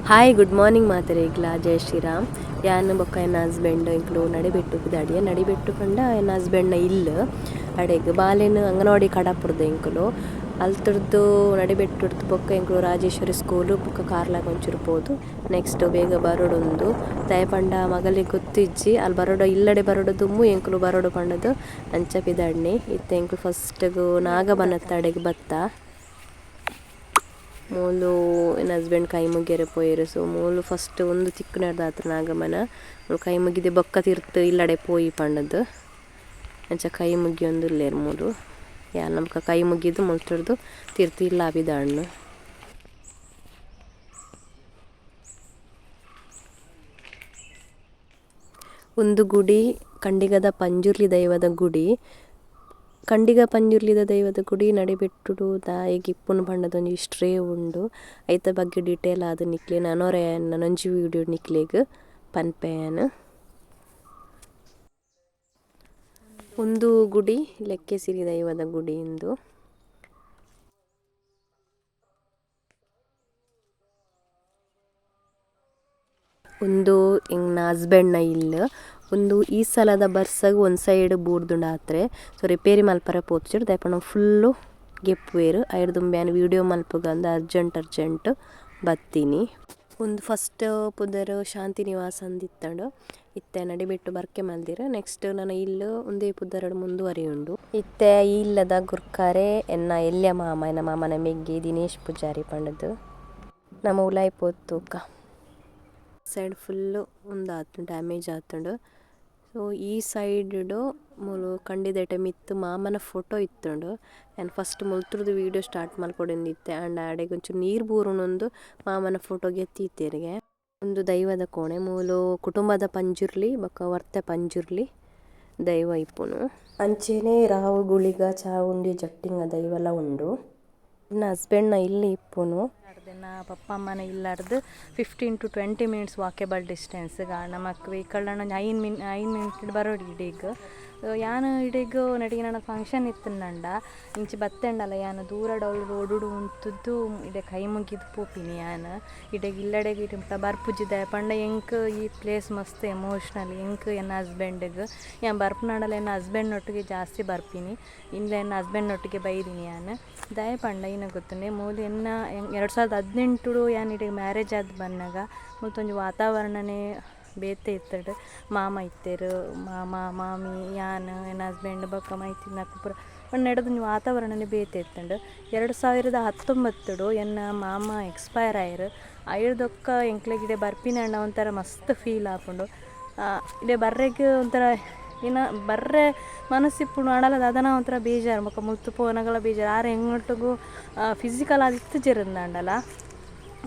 Hi, good morning ಮಾತೆರೆಗ್ಲ, ಜೈ ಶ್ರೀರಾಮ್. ಯಾನ್ ಬೊಕ್ಕ ಎನ್ನ ಹಸ್ಬೆಂಡ್ ಎಂಕ್ಲು ನಡಿಬೆಟ್ಟು ಪಿದಾಡಿಯ. ನಡಿಬೆಟ್ಟು ಪಂಡ ಎನ್ನ ಹಸ್ಬೆಂಡ್ನ ಇಲ್ಲ್. ಅಡೆಗ್ ಬಾಲೆನ್ ಅಂಗನವಾಡಿ ಕಡಪುರ್ದ ಎಂಕುಲು. ಅಲ್ತುರ್ದು ನಡಿಬೆಟ್ಟುರ್ದು ಬೊಕ್ಕ ಎಂಕುಲು ರಾಜೇಶ್ವರಿ ಸ್ಕೂಲು ಬೊಕ್ಕ ಕಾರ್ಲಾಗ್ ಒಂಚೂರು ಪೋದು ನೆಕ್ಸ್ಟ್ ಬೇಗ ಬರೊಡುಂದು. ದಾಯೆ ಪಂಡ ಮಗಲೆಗ್ ಗೊತ್ತಿಜ್ಜಿ ಅಲ್ ಬರೊಡ ಇಲ್ಲಡೆ ಬರೊಡು ದುಂಬು ಎಂಕುಲು ಬರೊಡು ಪಂಡುದು ಅಂಚ ಪಿದಾಡ್ನೆ. ಇತ್ತೆ ಎಂಕುಲು ಫಸ್ಟ್ಗು ನಾಗಬನತ್ತ ಅಡೆಗ್ ಬತ್ತ. ಮೂಲು ಎನ್ನ ಹಸ್ಬೆಂಡ್ ಕೈ ಮುಗಿಯರೆ ಪೋಯೆರ್. ಸೊ ಮೂಲು ಫಸ್ಟ್ ಉಂದು ತಿಕ್ಕುನರ್ದಾತ್ರ ನಾಗಬನ. ಮೂಲು ಕೈ ಮುಗಿದೆ ಬೊಕ್ಕ ತಿರ್ತ್ ಇಲ್ಲಡೆ ಪೋಯಿ ಪಂಡುದು. ಅಂಚ ಕೈ ಮುಗಿಯೊಂದುಲ್ಲೆರ್ ಮೂಲು. ಯಾನ್ ನಮಕ ಕೈ ಮುಗಿದು ಮುಲ್ತುರ್ದು ತಿರ್ತ್ ಇಲ್ಲ ಪಿದಾಡ್ನು. ಉಂದು ಗುಡಿ ಖಂಡಿಗದ ಪಂಜುರ್ಲಿ ದೈವದ ಗುಡಿ. ಖಂಡಿಗ ಪಂಜುರ್ಲಿದ ದೈವದ ಗುಡಿ ನಡಿಬೆಟ್ಟುಡು ದಾಯೆಗ್ ಇಪ್ಪುನು ಪಂಡದ ಒಂಜಿ ಹಿಸ್ಟ್ರಿ ಉಂಡು. ಐತ ಬಗ್ಗೆ ಡೀಟೇಲ್ ಆದ್ ನಿಕ್ಲೆ ನನೊರ ನನೊಂಜಿ ವೀಡಿಯೋ ನಿಕ್ಲೆಗ್ ಪನ್ಪೆ ಯಾನ್. ಉಂದು ಗುಡಿ ಲೆಕ್ಕೆಸಿರಿ ದೈವದ ಗುಡಿ ಇಂದು. ಉಂದು ಎಂಕ್ನ ಹಸ್ಬೆಂಡ್ನ ಇಲ್ಲ್. ಉಂದು ಈ ಸಲದ ಬರ್ಸಗ್ ಒಂದ್ ಸೈಡ್ ಬೂರ್ದುಂಡು ಆತ್ರೆ. ಸೊ ರಿಪೇರಿ ಮಲ್ಪರೆ ಪೋತುಜೆರ್ ದಾಯೆ ಪಂಡ ಫುಲ್ಲು ಗೆಪ್ಪುವೆರ್. ಐರ್ದುಂಬೆ ಯಾನ್ ವೀಡಿಯೋ ಮಲ್ಪುಗಂದ್ ಅರ್ಜೆಂಟ್ ಅರ್ಜೆಂಟ್ ಬತ್ತೀನಿ. ಉಂದು ಫಸ್ಟ್ ಪುದರ್ ಶಾಂತಿ ನಿವಾಸ ಅಂದ್ ಇತ್ತುಂಡು. ಇತ್ತೆ ನಡಿಬೆಟ್ಟು ಬರ್ಕೆ ಮಲ್ದೆರ್. ನೆಕ್ಸ್ಟ್ ನನ ಇಲ್ಲ್ ಉಂದೇ ಪುದರ್ಡ್ ಮುಂದುವರಿಯುಂಡು. ಇತ್ತೆ ಈ ಇಲ್ಲದ ಗುರ್ಕಾರೆ ಎನ್ನ ಎಲ್ಯ ಮಾಮ, ಎನ್ನ ಮಾಮನ ಮೆಗ್ಯೆ ದಿನೇಶ್ ಪೂಜಾರಿ ಪಂಡುದು. ನಮ ಉಲಾಯಿ ಪೋದು ತೂಕ. ಸೈಡ್ ಫುಲ್ಲು ಉಂದಾತುಂಡು, ಡ್ಯಾಮೇಜ್ ಆತುಂಡು. ಸೊ ಈ ಸೈಡ್ ಮೂಲು ಕಂಡಿದೆಟೆ ಮಿತ್ತ್ ಮಾಮನ ಫೋಟೋ ಇತ್ತುಂಡು. ಯಾನ್ ಫಸ್ಟ್ ಮುಲ್ತುರ್ದು ವೀಡಿಯೋ ಸ್ಟಾರ್ಟ್ ಮಲ್ಪೊಡುಂದಿತ್ತೆ. ಆಂಡ ಅಡೆಗ್ ಒಂಚೂರು ನೀರ್ ಬೂರುಂಡುಂದು ಮಾಮನ ಫೋಟೋ ಗೆತ್ತಿತ್ತೆರ್ಗೆ. ಉಂದು ದೈವದ ಕೋಣೆ. ಮೂಲು ಕುಟುಂಬದ ಪಂಜುರ್ಲಿ ಬೊಕ ವರ್ತೆ ಪಂಜುರ್ಲಿ ದೈವ ಇಪ್ಪುನು. ಅಂಚೆನೆ ರಾವು ಗುಳಿಗ ಚಾವುಂಡಿ ಜಟ್ಟಿಂಗ ದೈವಲ ಉಂಡು. ಎನ್ನ ಹಸ್ಬೆಂಡ್ನ ಇಲ್ಲ್ ಇಪ್ಪುನು. ಎನ್ನ ಪಪ್ಪ ಅಮ್ಮನ ಇಲ್ಲಡ್ದು 15 to 20 minutes walkable distance. ನಮಕ್ ವೆಹಿಕಲ್ ಒಂಜಿ 5 ಮಿನಿಟ್ ಬರೋಡು ಇಡೆಗ್. ಯಾನ್ ಇಡೆಗ್ ನಡಿಗೆ ನನ್ನ ಫಂಕ್ಷನ್ ಇತ್ತುಂಡ ಇಂಚಿ ಬತ್ತೆಂಡಲ ಯಾನ್ ದೂರ ಡೌಲ್ ರೋಡುಡು ಉಂತುದು ಇಡೆ ಕೈ ಮುಗಿದು ಪೋಪಿನಿ ಯಾನ್. ಇಡೆಗ್ ಇಲ್ಲಡೆಗ್ ಇಡೆ ಮುಟ್ಟ ಬರ್ಪುಜಿ ದಾಯೆ ಪಂಡ ಎಂಕ್ ಈ ಪ್ಲೇಸ್ ಮಸ್ತ್ ಎಮೋಷ್ನಲ್. ಎಂಕ್ ಎನ್ನ ಹಸ್ಬೆಂಡ್ಗ್ ಯಾನ್ ಬರ್ಪುನಾಂಡಲ ಎನ್ನ ಹಸ್ಬೆಂಡ್ನೊಟ್ಟಿಗೆ ಜಾಸ್ತಿ ಬರ್ಪಿನಿ. ಇಲ್ಲ ಎನ್ನ ಹಸ್ಬೆಂಡ್ನೊಟ್ಟಿಗೆ ಬೈದಿನಿ ಯಾನ್. ದಾಯೆ ಪಂಡ ಇನ ಗೊತ್ತುಂಡೆ ಮೂಲು ಎನ್ನ 2018 ಯಾನ್ ಇಡೆಗ್ ಮ್ಯಾರೇಜ್ ಆದ್ ಬನ್ನಗ ಮುಲ್ತೊಂಜಿ ವಾತಾವರಣನೇ ಬೇತೆ ಇತ್ತುಂಡು. ಮಾಮ ಇತ್ತೆರ್, ಮಾಮ ಮಾಮಿ ಯಾನ್ ಎನ್ನ ಹಸ್ಬೆಂಡ್ ಬೊಕ್ಕ ಮೈತಿನಕುಲು ಪೂರ ಪಂಡ ವಾತಾವರಣನೇ ಬೇತೆ ಇತ್ತುಂಡು. 2019 ಎನ್ನ ಮಾಮ ಎಕ್ಸ್ಪೈರ್ ಆಯೆರ್. ಐರ್ದೊಕ್ಕ ಎಂಕ್ಲೆಗ್ ಇಡೆ ಬರ್ಪಿನಂಡ ಒಂಥರ ಮಸ್ತ್ ಫೀಲ್ ಆಪುಂಡು. ಇಡೆ ಬರ್ರೆಗ್ ಒಂಥರ ಇನ್ನ ಬರ್ರೆ ಮನಸ್ಸಿಪ್ಪುಂಡು ಆಂಡಲ ದಾದನ ಒಂಥರ ಬೇಜಾರು. ಬೊಕ್ಕ ಮುಲ್ತು ಪೋನಗಲ ಬೇಜಾರು. ಆರ್ ಎಂಕ್ಲೊಟ್ಟುಗು ಫಿಸಿಕಲ್ ಆದ್ ಇತ್ತುಜೆರ್ ಅಂದಾಂಡಲ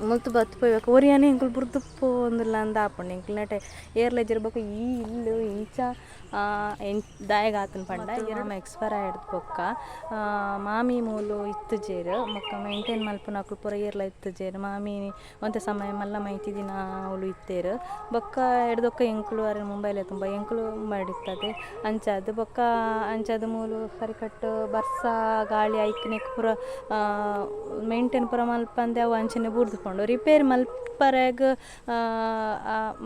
ಮುಲ್ತು ಬತ್ತ್ ಪೋಯ್ಬೇಕು ಒರಿಯನೇ ಎಂಕುಲು ಬುಡ್ದು ಪೋವೊಂದುಲ್ಲ ಅಂದ್ ಆಪುಂಡು. ಎಂಕ್ಲೆನಟ ಏರ್ಲ ಇಜ್ಜೆರ್. ಬೊಕ್ಕ ಈ ಇಲ್ಲ್ ಇಂಚ ದಾಯೆಗ್ ಆತುಂಡು ಪಂಡ ಮಾಮ ಎಕ್ಸ್ಪೈರ್ ಆಯೆರ್ದ್ ಬೊಕ್ಕ ಮಾಮಿ ಮೂಲು ಇತ್ತುಜೆರ್. ಬೊಕ್ಕ ಮೇಂಟೈನ್ ಮಲ್ಪುನಕುಲು ಪೂರ ಏರ್ಲ ಇತ್ತುಜೆರ್. ಮಾಮಿ ಒಂತೆ ಸಮಯ ಮಲ್ಲ ಮೈತಿದಿನ ಅವ್ಲು ಇತ್ತೆರ್. ಬೊಕ್ಕ ಎಡ್ದೊಕ್ಕ ಎಂಕುಲು ಅರೆ ಮುಂಬೈಲೆ ತುಂಬ ಎಂಕುಲು ಮುಂಬೈಡ್ ಇತ್ತದೆ. ಅಂಚಾದ್ ಬೊಕ್ಕ ಅಂಚಾದ್ ಮೂಲು ಸರಿಕಟ್ಟ್ ಬರ್ಸ ಗಾಳಿ ಐಕ್ ಪೂರ ಮೇಂಟೈನ್ ಪೂರ ಮಲ್ಪಂದೆ ಅವು ಅಂಚನೆ ಬೂರ್ದು ಪೋಂಡು. ರಿಪೇರಿ ಮಲ್ಪರೆಗ್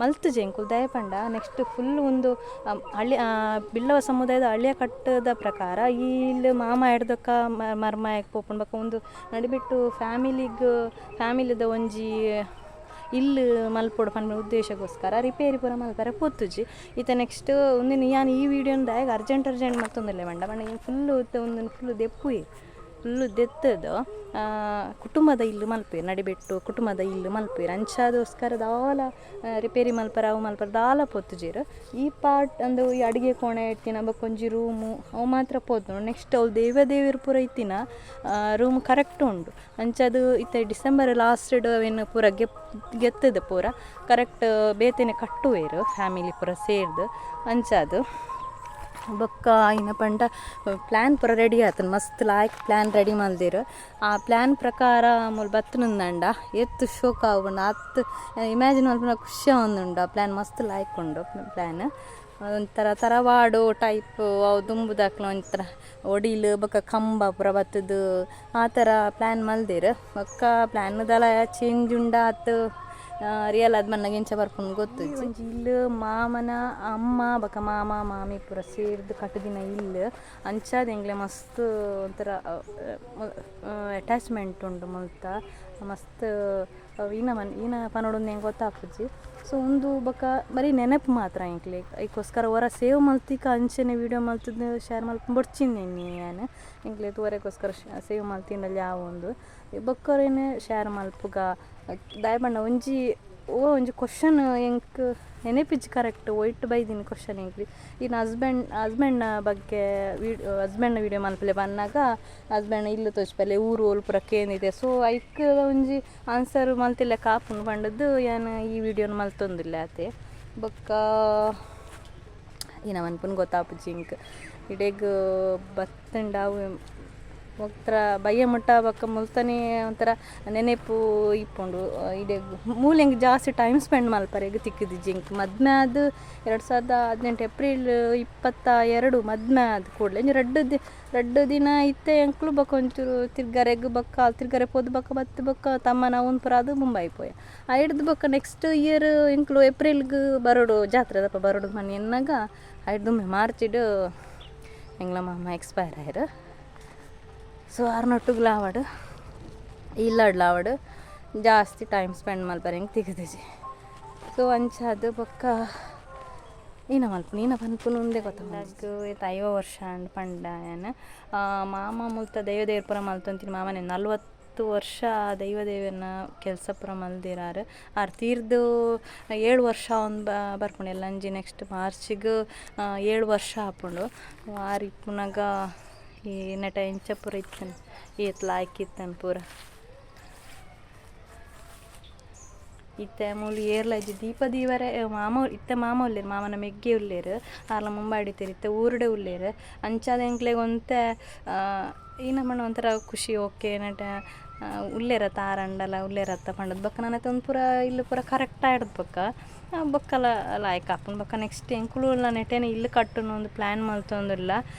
ಮಲ್ತುಜೆ ಎಂಕುಲು. ದಾಯೆ ಪಂಡ ನೆಕ್ಸ್ಟ್ ಫುಲ್ ಉಂದು ಹಳ್ಳಿ ಬಿಲ್ಲವ ಸಮುದಾಯದ ಹಳ್ಳಿಯ ಕಟ್ಟದ ಪ್ರಕಾರ ಈ ಇಲ್ಲ್ ಮಾಮ ಎಡ್ದೊಕ್ಕ ಮರ್ಮಾಯಗ್ ಪೋಪುಂಡು. ಬೊಕ್ಕ ಉಂದು ನಡಿಬಿಟ್ಟು ಫ್ಯಾಮಿಲಿಗ್ ಫ್ಯಾಮಿಲಿದ ಒಂಜಿ ಇಲ್ಲ್ ಮಲ್ಪೊಡು ಪನ್ಪಿನ ಉದ್ದೇಶಗೋಸ್ಕರ ರಿಪೇರಿ ಪೂರ ಮಲ್ಪರೆ ಪೋತುಜಿ. ಇತ್ತೆ ನೆಕ್ಸ್ಟ್ ಉಂದೆನ್ ಯಾನ್ ಈ ವೀಡಿಯೋನ್ ದಾಯೆಗ್ ಅರ್ಜೆಂಟ್ ಅರ್ಜೆಂಟ್ ಮಲ್ತೊಂದುಲ್ಲೆ ಪಂಡ ಪಂಡ ಫುಲ್ ಉಂದೆನ್ ಫುಲ್ ದೆಪ್ಪುವೆ. ಫುಲ್ಲು ದೆತ್ತುದು ಕುಟುಂಬದ ಇಲ್ಲ್ ಮಲ್ಪುವೆರ್. ನಡಿಬೆಟ್ಟು ಕುಟುಂಬದ ಇಲ್ಲ್ ಮಲ್ಪುವೆರ್. ಅಂಚಾದೋಸ್ಕರ ದಾಲ ರಿಪೇರಿ ಮಲ್ಪರೆ ಅವು ಮಲ್ಪರೆ ದಾಲ ಪೋತುಜೆರ್. ಈ ಪಾರ್ಟ್ ಅಂದು ಈ ಅಡುಗೆ ಕೋಣೆ ಇತ್ತಿನ ಬೊಕ್ಕ ಒಂಜಿ ರೂಮು ಅವು ಮಾತ್ರ ಪೋತುಂಡು. ನೆಕ್ಸ್ಟ್ ಅವು ದೇವ ದೇವೆರ್ ಪೂರ ಇತ್ತಿನ ರೂಮ್ ಕರೆಕ್ಟ್ ಉಂಡು. ಅಂಚಾದ್ ಇತ್ತೆ ಡಿಸೆಂಬರ್ ಲಾಸ್ಟ್ ಅವೆನ್ ಪೂರ ಗೆತ್ತುದು ಪೂರ ಕರೆಕ್ಟ್ ಬೇತೆನೆ ಕಟ್ಟುವೆರ್ ಫ್ಯಾಮಿಲಿ ಪೂರ ಸೇರ್ದ್. ಅಂಚಾದ್ ಬೊಕ್ಕ ಐನ ಪಂಡ ಪ್ಲ್ಯಾನ್ ಪೂರ ರೆಡಿ ಆತುಂಡು. ಮಸ್ತ್ ಲಾಯ್ಕ್ ಪ್ಲ್ಯಾನ್ ರೆಡಿ ಮಲ್ದೆರ್. ಆ ಪ್ಲ್ಯಾನ್ ಪ್ರಕಾರ ಮೂಲು ಬತ್ತುಂಡಂಡ ಏತ್ ಶೋಕ್ ಆವುಂಡು ಆತ್ ಇಮ್ಯಾಜಿನ್ ಮಲ್ಪುನ ಖುಷಿ ಆವೊಂದುಂಡು. ಆ ಪ್ಲ್ಯಾನ್ ಮಸ್ತ್ ಲಾಯ್ಕ್ ಉಂಡು ಪ್ಲ್ಯಾನ್. ಒಂಥರ ತರವಾಡು ಟೈಪ್ ಅವು ದುಂಬುದಕ್ಲು ಒಂಥರ ಒಡಿಲು ಬೊಕ್ಕ ಕಂಬ ಪೂರ ಬತ್ತುದು ಆ ಥರ ಪ್ಲ್ಯಾನ್ ಮಲ್ದೆರ್. ಬೊಕ್ಕ ಪ್ಲ್ಯಾನ್ ದಾಲ ಚೇಂಜ್ ಉಂಡಾ ಅತ್ ರಿಯಲ್ ಆದ್ ಬನ್ನಗ ಎಂಚ ಬರ್ಪುಂಡು ಗೊತ್ತುಜ್ಜಿ. ಒಂಜಿ ಇಲ್ಲ್ ಮಾಮನ ಅಮ್ಮ ಬೊಕ ಮಾಮ ಮಾಮಿ ಪೂರ ಸೇರ್ದ್ ಕಟ್ಟುದಿನ ಇಲ್ಲ್. ಅಂಚಾದ್ ಎಂಕ್ಲೆ ಮಸ್ತ್ ಒಂಥರ ಅಟ್ಯಾಚ್ಮೆಂಟ್ ಉಂಡು ಮುಲ್ತ. ಮಸ್ತ್ ಈನ ಈನ ಪನೊಡುಂದು ಎಂಕ್ ಗೊತ್ತಾಪುಜಿ. ಸೊ ಉಂದು ಬೊಕ ಬರೀ ನೆನಪು ಮಾತ್ರ ಎಂಕ್ಲೆ. ಐಕೋಸ್ಕರ ಒರ ಸೇವ್ ಮಲ್ತಿಕ ಅಂಚನೆ ವೀಡಿಯೋ ಮಲ್ತುದು ಶೇರ್ ಮಲ್ಪುನ ಬೊಡ್ಚಿಂದು ಯಾನ್. ಎಂಕ್ಲೆ ತೂವರೆಗೋಸ್ಕರ ಸೇವ್ ಮಲ್ತಿಂಡಲ ಯಾವೊಂದು ಬೊಕ್ಕರೇನೆ ಶೇರ್ ಮಲ್ಪುಗ. ದಾಯೆ ಪಂಡ ಒಂಜಿ ಓ ಒಂಜಿ ಕ್ವಶನ್ ಎಂಕ್ ನೆನಪಿಜ್ಜಿ ಕರೆಕ್ಟ್ ಒಯ್ಟ್ ಬೈದಿನಿ ಕ್ವಶನ್ ಎಂಕ್. ಈರ್ನ ಹಸ್ಬೆಂಡ್ನ ಬಗ್ಗೆ ಹಸ್ಬೆಂಡ್ನ ವೀಡಿಯೋ ಮಲ್ಪಲೆ ಪನ್ನಗ ಹಸ್ಬೆಂಡ್ ಇಲ್ಲ್ ತೋಜಿಪಲೆ ಊರು ಓಲು ಪೂರ ಕೇಂದಿದೆ. ಸೊ ಐಕ್ ಒಂಜಿ ಆನ್ಸರ್ ಮಲ್ತಿಲೆಕ್ಕ ಆಪುಂಡು ಪಂಡುದು ಯಾನ್ ಈ ವೀಡಿಯೋನು ಮಲ್ತೊಂದುಲ್ಲೆ ಆತೆ. ಬೊಕ್ಕ ಈನ ಮನ್ಪುನು ಗೊತ್ತಾಪುಜಿ ಎಂಕ್. ಇಡೆಗ್ ಬತ್ತುಂಡ ಅವು ಒಂಥರ ಬಯ್ಯ ಮುಟ್ಟ ಬೊಕ್ಕ ಮುಲ್ತನೇ ಒಂಥರ ನೆನೆಪು ಇಪ್ಪುಂಡು. ಇಡೆಗ್ ಮೂಲು ಎಂಕ್ ಜಾಸ್ತಿ ಟೈಮ್ ಸ್ಪೆಂಡ್ ಮಲ್ಪರೆಗ್ ತಿಕ್ಕುದಿಜ್ಜಿ ಎಂಕ್. ಮದ್ಮೆ ಆದ್ 2018 ಏಪ್ರಿಲ್ 22 ಮದ್ಮೆ ಆದ್ ಕೂಡ್ಲೆ ಒಂಜಿ ರಡ್ಡ್ ದಿನ ಇತ್ತೆ ಎಂಕ್ಲು. ಬೊಕ್ಕ ಒಂಚೂರು ತಿರ್ಗರೆಗ್ ಬೊಕ್ಕ ತಿರ್ಗರೆ ಪೋದು ಬೊಕ್ಕ ಬತ್ತ್ ಬೊಕ್ಕ ತಮ್ಮನ ಅವ್ನು ಪೂರ ಆದ್ ಮುಂಬೈ ಪೋಯೆ. ಐಡ್ದ್ ಬೊಕ್ಕ ನೆಕ್ಸ್ಟ್ ಇಯರ್ ಎಂಕ್ಲು ಏಪ್ರಿಲ್ಗ್ ಬರೊಡು ಜಾತ್ರೆದಪ್ಪ ಬರೊಡು ಪನ್ದ್ ಎನ್ನಗ ಐಡ್ದ್ ಮಾರ್ಚಿಡ್ ಎಂಕ್ಲ ಮಾಮ ಎಕ್ಸ್ಪೈರ್ ಆಯೆರ್. ಸೊ ಆರ್ನೊಟ್ಟುಗ್ಲ ಆವಡ್ ಇಲ್ಲಡ್ಲ ಆವಡ್ ಜಾಸ್ತಿ ಟೈಮ್ ಸ್ಪೆಂಡ್ ಮಲ್ಪರೆ ಎಂಕ್ ತಿಕ್ಕುದಿಜ್ಜಿ. ಸೊ ಅಂಚಾದ್ ಬೊಕ್ಕ ಈನ ಮಲ್ಪುನು ಈನ ಪನ್ಪುನು ಉಂದೇ ಗೊತ್ತಾಪುಜಿ. ಏತ್ 50 ವರ್ಷ ಆಂಡ್ ಪಂಡ ಯಾನ್. ಮಾಮ ಮುಲ್ತ ದೈವ ದೇವೆರ್ ಪೂರ ಮಲ್ತೊಂತಿನಿ ಮಾಮನೆ 40 ವರ್ಷ ದೈವ ದೇವೆರ್ನ ಕೆಲಸ ಪೂರ ಮಲ್ದಿರಾರ್. ಆರ್ ತೀರ್ದು 7 ವರ್ಷ ಒಂದು ಬರ್ಪುಂಡು ಎಲ್ಲಂಜಿ ನೆಕ್ಸ್ಟ್ ಮಾರ್ಚಿಗ್ 7 ವರ್ಷ ಆಪುಂಡು. ಆರ್ ಇಪ್ಪುನಗ ಈ ನೆಟ ಎಂಚ ಪೂರ ಇತ್ತುಂಡು ಏತ್ ಲಾಯ್ಕ್ ಇತ್ತುಂಡು ಪೂರ. ಇತ್ತೆ ಮೂಲು ಏರ್ಲ ಇಜ್ಜಿ ದೀಪ ದೀವರೆ ಮಾಮ ಇತ್ತೆ ಮಾಮ ಉಲ್ಲೆರ್ ಮಾಮನ ಮೆಗ್ಗೆ ಉಲ್ಲೆರ್ ಆರ್ಲ ಮುಂಬೈ ಇತ್ತೆರ್ ಇತ್ತೆ ಊರುಡೆ ಉಲ್ಲೆರ್. ಅಂಚಾದ್ ಎಂಕ್ಲೆಗ್ ಒಂತೆ ಈ ನಮೂನೆ ಒಂಥರ ಖುಷಿ ಓಕೆ ನೆಟೆ ಉಲ್ಲೆರತ್ತ ಆರಂಡಲ ಉಲ್ಲೆರತ್ತ ಪಂಡುದು ಬೊಕ್ಕ ನನ ಒಂದು ಪೂರ ಇಲ್ಲ್ ಪೂರ ಕರೆಕ್ಟ್ ಆಯ್ಡ್ದ್ ಬೊಕ್ಕ ಬೊಕ್ಕಲ ಲಾಯ್ಕ್ ಆಪುಂಡು. ಬೊಕ್ಕ ನೆಕ್ಸ್ಟ್ ಎಂಕುಲು ನೆಟೆನೆ ಇಲ್ಲ್ ಕಟ್ಟುನು ಒಂದು ಪ್ಲ್ಯಾನ್ ಮಲ್ತೊಂದುಲ್ಲ.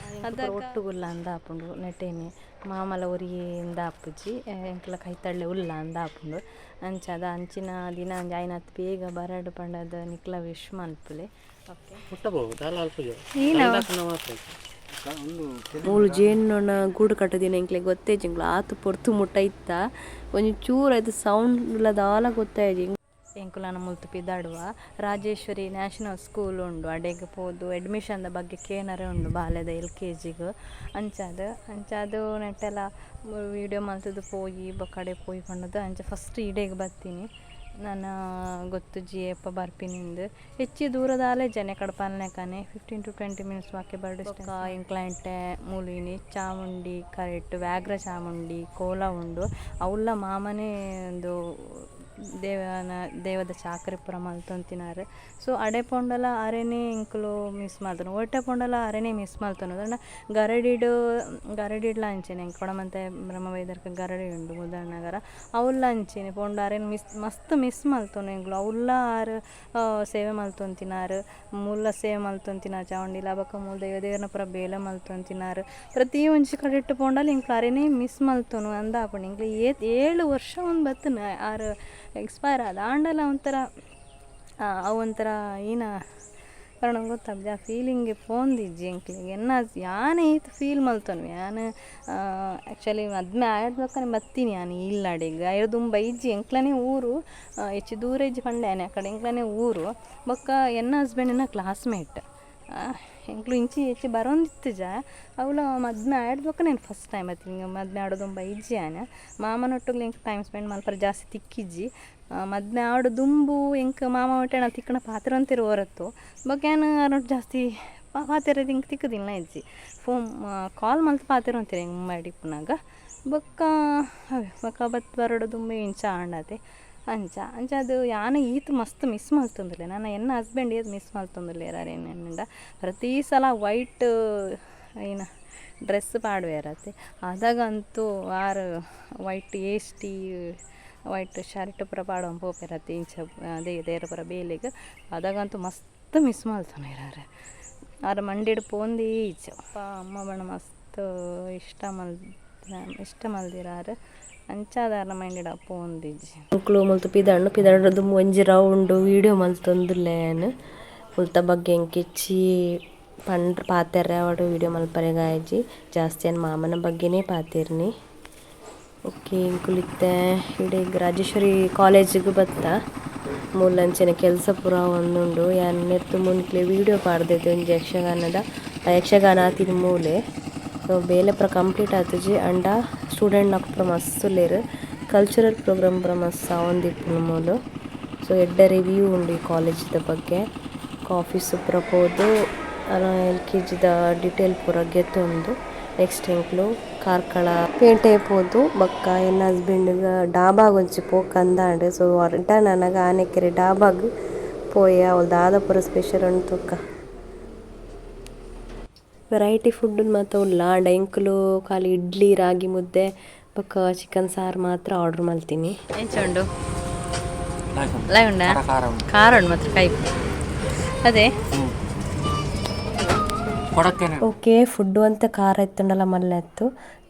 ಅದ ಒಟ್ಟುಗುಲ್ಲ ಅಂದ್ ಆಪುಂಡು ನೆಟೆನೆ ಮಾಮಲ ಒರಿಯೇ ಆಪುಜಿ ಎಂಕ್ಲ ಕೈತಲ್ಡೆ ಉಲ್ಲ ಅಂದ್ ಆಪುಂಡು. ಅಂಚಾದ ಅಂಚಿನ ದಿನ ಒಂಜಿ ಆಯ್ನಾತ್ ಬೇಗ ಬರಡ್ ಪಂಡದ್ ನಿಕ್ಲ ವಿಶ್ ಮಲ್ಪುಲೆ. ಓಕೆ. ಮೂಲು ಜೇನುನೊಣ ಗೂಡು ಕಟ್ಟುದಿನ ಎಂಕ್ಲೆಗ್ ಗೊತ್ತೇಜಿ ಎಂಕ್ಲು ಆತ್ ಪೊರ್ತು ಮುಟ್ಟ ಇತ್ತ ಒಂಜಿ ಚೂರು ಐತ ಸೌಂಡ್ ದಾಲ ಗೊತ್ತಾಯಿಜಿ. ಎಂಕುಲನ ಮುಲ್ತು ಪಿದಾಡುವ ರಾಜೇಶ್ವರಿ ನ್ಯಾಷನಲ್ ಸ್ಕೂಲ್ ಉಂಡು ಅಡೆಗ್ ಪೋದು ಅಡ್ಮಿಷನ್ ದ ಬಗ್ಗೆ ಕೇನರೆ ಉಂಡು ಬಾಲೆದ ಎಲ್ ಕೆ ಜಿಗ್. ಅಂಚಾದ್ ಅಂಚಾದ್ ನೆಟ್ಟೆಲ ವೀಡಿಯೋ ಮಲ್ತುದು ಪೋಯಿ ಬೊಕ್ಕ ಅಡೆ ಪೋಯಿ ಪಂಡುದು ಅಂಚ ಫಸ್ಟ್ ಇಡೆಗ್ ಬತ್ತೀನಿ. ನನ ಗೊತ್ತುಜ್ಜಿ ಏಪ ಬರ್ಪಿನಿಂದ್. ಹೆಚ್ಚಿ ದೂರದಾಲೆ ಜನ ಕಡ ಪನ್ಲೆಕನೆ 15 to 20 minutes walkable distance. ಎಂಕ್ಲಂಟೆ ಮೂಲು ಇನಿ ಚಾಮುಂಡಿ ಕರೆಟ್ ವ್ಯಾಘ್ರ ಚಾಮುಂಡಿ ಕೋಲ ಉಂಡು. ಅವುಲ್ಲ ಮಾಮನೇ ಉಂದು ದೇವದ ಚಾಕ್ರಿ ಪೂರ ಮಲ್ತೊಂತಿನಾರ್. ಸೊ ಅಡೆ ಪೋಂಡಲ ಅರೆನೇ ಎಂಕುಲು ಮಿಸ್ ಮಲ್ತೊನು ಒಟ್ಟೆ ಪೋಂಡಲ ಅರೆನೇ ಮಿಸ್ ಮಲ್ತೊನು. ಪಂಡ ಗರಡಿಡ್ ಗರಡಿಡ್ಲ ಅಂಚೆನೆ ಎಂಕ್ ಕೊಡಮಂತೆ ಬ್ರಹ್ಮವೈದರ್ಕ ಗರಡಿ ಉಂಡು ಮುದನಗರ ನಗರ ಅವುಲ್ಲ ಅಂಚೆನೆ ಪೋಂಡ ಅರೆನ್ ಮಿಸ್ ಮಸ್ತ್ ಮಿಸ್ ಮಲ್ತೊನು ಎಂಕುಲು. ಅವುಲ್ಲ ಆರ್ ಸೇವೆ ಮಲ್ತೊಂತಿನಾರ್ ಮೂಲ ಸೇವೆ ಮಲ್ತೊಂತಿನಾರ್ ಚಾವಂಡಿಲ ಬೊಕ್ಕ ಮೂಲು ದೈವ ದೇವೆರ್ನ ಪೂರ ಬೇಲೆ ಮಲ್ತೊಂತಿನಾರ್. ಪ್ರತಿ ಒಂಜಿ ಕಡೆಟ್ ಪೋಂಡಲ ಎಂಕುಲು ಅರೆನೇ ಮಿಸ್ ಮಲ್ತೊನು ಅಂದಾಪುಂಡು. ಎಂಕ್ಲು 7 ವರ್ಷ ಒಂದು ಬತ್ತುಂಡು ಆರ್ ಎಕ್ಸ್ಪೈರ್ ಆದ್. ಆಂಡಲ ಒಂಥರ ಅವು ಒಂಥರ ಈನ ಕಾರಣ ಗೊತ್ತಾಪುಜಿ ಆ ಫೀಲಿಂಗ್ ಪೋಂದಿಜ್ಜಿ ಎಂಕ್ಲೆಗ್. ಎನ್ನ ಯಾನ್ ಏತ್ ಫೀಲ್ ಮಲ್ತೊನುವೆ ಯಾನ್ ಆ್ಯಕ್ಚುಲಿ ಮದ್ಮೆ ಆಯ್ಡ್ ಬೊಕ್ಕನೆ ಬತ್ತೀನಿ ಯಾನ್ ಇಲ್ಲಡೆಗ್. ಐರ್ದ್ ದುಂಬು ಇಜ್ಜಿ ಎಂಕ್ಲನೆ ಊರು ಹೆಚ್ಚು ದೂರ ಇಜ್ಜಿ ಪಂಡೆ ಯಾನ್ ಆ ಕಡೆ ಎಂಕ್ಲನೆ ಊರು. ಬೊಕ್ಕ ಎನ್ನ ಹಸ್ಬೆಂಡಿನ ಕ್ಲಾಸ್ಮೇಟ್ ಎಂಕ್ಲು ಇಂಚಿ ಹೆಚ್ಚು ಬರೊಂದಿತ್ತುಜ ಅವುಲ ಮದ್ಮೆ ಆಯ್ಡ್ ಬೊಕ್ಕ ನಾನು ಫಸ್ಟ್ ಟೈಮ್ ಬತ್ತೀನಿ. ಮದ್ಮೆ ಆವೊಡು ದುಂಬು ಇಜ್ಜಿ ಯಾನ್. ಮಾಮನೊಟ್ಟುಗ್ಲ ಎಂಕ್ ಟೈಮ್ ಸ್ಪೆಂಡ್ ಮಲ್ಪರೆ ಜಾಸ್ತಿ ತಿಕ್ಕಿಜ್ಜಿ. ಮದ್ಮೆ ಆವೊಡು ದುಂಬು ಎಂಕ್ ಮಾಮ ಒಟ್ಟೆ ತಿಕ್ಕುನ ಪಾತೆರೊಂತೆರ್ ಹೊರತು ಬೊಕ್ಕ ಯಾನ್ ಆರ್ನೊಟ್ಟು ಜಾಸ್ತಿ ಪಾತೆರ ಎಂಕ್ ತಿಕ್ಕುದಿಲ್ಲ ಇಜ್ಜಿ. ಫೋನ್ ಕಾಲ್ ಮಲ್ತ್ ಪಾತೆರೊಂತೆರ್ ಎಂಕ್ ಮುಂಬೈಡ್ ಇಪ್ಪುನಗ. ಬೊಕ್ಕ ಅವೇ ಬೊಕ್ಕ ಬತ್ತ್ ಬರೊಡು ದುಂಬು ಇಂಚ ಆಂಡತೆ. ಅಂಚ ಅಂಚಾದ್ ಯಾನ್ ಈತ್ ಮಸ್ತ್ ಮಿಸ್ ಮಲ್ತೊಂದುಲ್ಲೆ. ನನ ಎನ್ನ ಹಸ್ಬೆಂಡ್ ಏತ್ ಮಿಸ್ ಮಲ್ತೊಂದುಲ್ಲೆರ್ ಅರೆನ್ ಪ್ರತಿ ಸಲ ವೈಟ್ ಏನ ಡ್ರೆಸ್ ಪಾಡುವೆರತೆ. ಅದಗಂತೂ ಆರ್ ವೈಟ್ ಏಸ್ಟಿ ವೈಟ್ ಶರ್ಟ್ ಪೂರ ಪಾಡೊಂದು ಪೋಪೆರತೆ ಇಂಚ ದೇರ ಪೂರ ಬೇಲೆಗ್. ಅದಗಂತೂ ಮಸ್ತ್ ಮಿಸ್ ಮಲ್ತೊನುವೆರ್ ಆರ್. ಆರ್ ಮಂಡೆಡ್ ಪೋಂದೇ ಇಜ್ಜಿ. ಅಪ್ಪ ಅಮ್ಮ ಬಣ್ಣ ಮಸ್ತ್ ಇಷ್ಟ ಮಲ್ದಿರಾರ್. ಅಂಚಾದಾರ್ನ ಮೈಂಡ್ ಪೋಂದಿಜ್ಜಿ. ಎಂಕುಲು ಮುಲ್ತು ಪಿದಣ್ಣು ಪಿದಡ್ದು ಒಂಜಿ ರೌಂಡ್ ವೀಡಿಯೋ ಮಲ್ತೊಂದುಲ್ಲೆ ಯಾನ್. ಮುಲ್ತ ಬಗ್ಗೆ ಎಂಕಿಚ್ಚಿ ಪಂಡ್ ಪಾತೆರ್ರೆ ಅವಡು ವೀಡಿಯೋ ಮಲ್ಪರೆಗಾಯ್ಜಿ ಜಾಸ್ತಿ ಯಾನ್ ಮಾಮನ ಬಗ್ಗೆನೇ ಪಾತೆರ್ನಿ. ಓಕೆ, ಎಂಕುಲು ಇತ್ತೆ ಇಡೆಗ್ ರಾಜೇಶ್ವರಿ ಕಾಲೇಜಿಗೆ ಬತ್ತ. ಮೂಲಂಚಿನ ಕೆಲಸ ಪೂರ ಒಂದುಂಡು. ಯಾನ್ ನೆತ್ತು ಮುನ್ಕ್ಲೆ ವೀಡಿಯೋ ಪಾಡ್ದೈತೆ ಒಂಜಿ ಯಕ್ಷಗಾನದ ಯಕ್ಷಗಾನ ಆತಿನ ಮೂಲೆ. ಸೊ ಬೇಲೆ ಪೂರ ಕಂಪ್ಲೀಟ್ ಆತುಜಿ ಅಂಡ ಸ್ಟೂಡೆಂಟ್ ನಕುಲು ಪೂರ ಮಸ್ತ್ ಉಲ್ಲೆರ್. ಕಲ್ಚರಲ್ ಪ್ರೋಗ್ರಾಮ್ ಪೂರ ಮಸ್ತ್ ಆವೊಂದಿಪ್ಪುಂಡು ಮೂಲು. ಸೊ ಎಡ್ಡೆ ರಿವ್ಯೂ ಉಂಡು ಈ ಕಾಲೇಜ್ದ ಬಗ್ಗೆ. ಆಫೀಸ್ ಪೂರ ಪೋದು ಎಲ್ ಕೆ ಜಿದ ಡಿಟೇಲ್ ಪೂರ ಗೆತೊಂದು ನೆಕ್ಸ್ಟ್ ಎಂಕುಲು ಕಾರ್ಕಳ ಪೇಂಟೆ ಪೋದು ಬೊಕ್ಕ ಎನ್ನ ಹಸ್ಬೆಂಡ್ಗ್ ಡಾಬಾಗ್ ಒಂಜಿ ಪೋಕಂದಾಂಡ್. ಸೊ ರಿಟರ್ನ್ ಆನಗ ಆನೆಕೆರೆ ಡಾಬಾಗ್ ಪೋಯೆ. ಅವ್ಲು ದಾದ ಪೂರ ಸ್ಪೆಷಲ್ ಉಂಡು ತೂಕ. ವೆರೈಟಿ ಫುಡ್ ಮಾತ ಉಲ್ಲ ಆಂಡ ಎಂಕುಲು ಖಾಲಿ ಇಡ್ಲಿ ರಾಗಿ ಮುದ್ದೆ ಬೊಕ್ಕ ಚಿಕನ್ ಸಾರು ಮಾತ್ರ ಆರ್ಡರ್ ಮಲ್ತೀನಿ. ಎಂಚ ಉಂಡು? ಲೈ ಉಂಡಾ? ಖಾರ ಉಂಡು ಮಾತ್ರ ಕೈ ಅದೇ. ಓಕೆ, ಫುಡ್ಡು ಅಂತ ಖಾರ ಇತ್ತುಂಡಲ ಮಲ್ಲೆ ಇತ್ತು.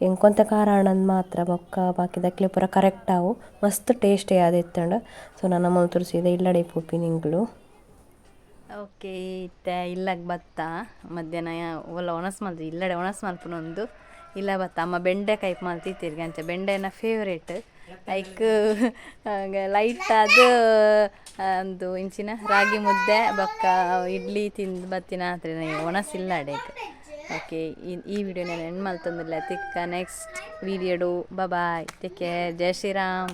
ಎಂಕೊಂತ ಖಾರ ಆಣಂದ್ ಮಾತ್ರ ಬೊಕ್ಕ ಬಾಕಿದಕ್ಲೆ ಪೂರ ಕರೆಕ್ಟ್ ಆವು. ಮಸ್ತ್ ಟೇಸ್ಟ್ ಆದಿತ್ತುಂಡು. ಸೊ ನನ್ನ ಮಲ್ತುರು ಸೀದಾ ಇಲ್ಲಡೆ ಪೋಪಿನಿ ಎಂಕುಲು. ಓಕೆ, ಇತ್ತೆ ಇಲ್ಲಗ್ ಬತ್ತ. ಮಧ್ಯಾಹ್ನ ಒಲ್ಲ ಒಣಸ್ ಮಲ್ತು ಇಲ್ಲಡೆ ಒಣಸ್ ಮಲ್ಪುನೊಂದು ಇಲ್ಲ ಬತ್ತ. ಅಮ್ಮ ಬೆಂಡೆ ಕೈಪ್ ಮಲ್ತಿತ್ತೀರ್ಗೆ ಅಂಚ ಬೆಂಡೆನ ಫೇವ್ರೇಟ್. ಐಕ್ ಲೈಟ್ ಆದ್ ಒಂದು ಇಂಚಿನ ರಾಗಿ ಮುದ್ದೆ ಬೊಕ್ಕ ಇಡ್ಲಿ ತಿಂದು ಬತ್ತಿನ ಆತ್ರೆ ಒಣಸ್ ಇಲ್ಲ ಅಡೇಕ್. ಓಕೆ, ಈ ವಿಡಿಯೋನ ಎಂಡ್ ಮಲ್ತೊಂದುಲ್ಲೆ. ತಿಕ್ಕ ನೆಕ್ಸ್ಟ್ ವೀಡಿಯೋಡು. ಬಾಯ್, ಟೇಕ್ ಕೇರ್, ಜೈ ಶ್ರೀರಾಮ್.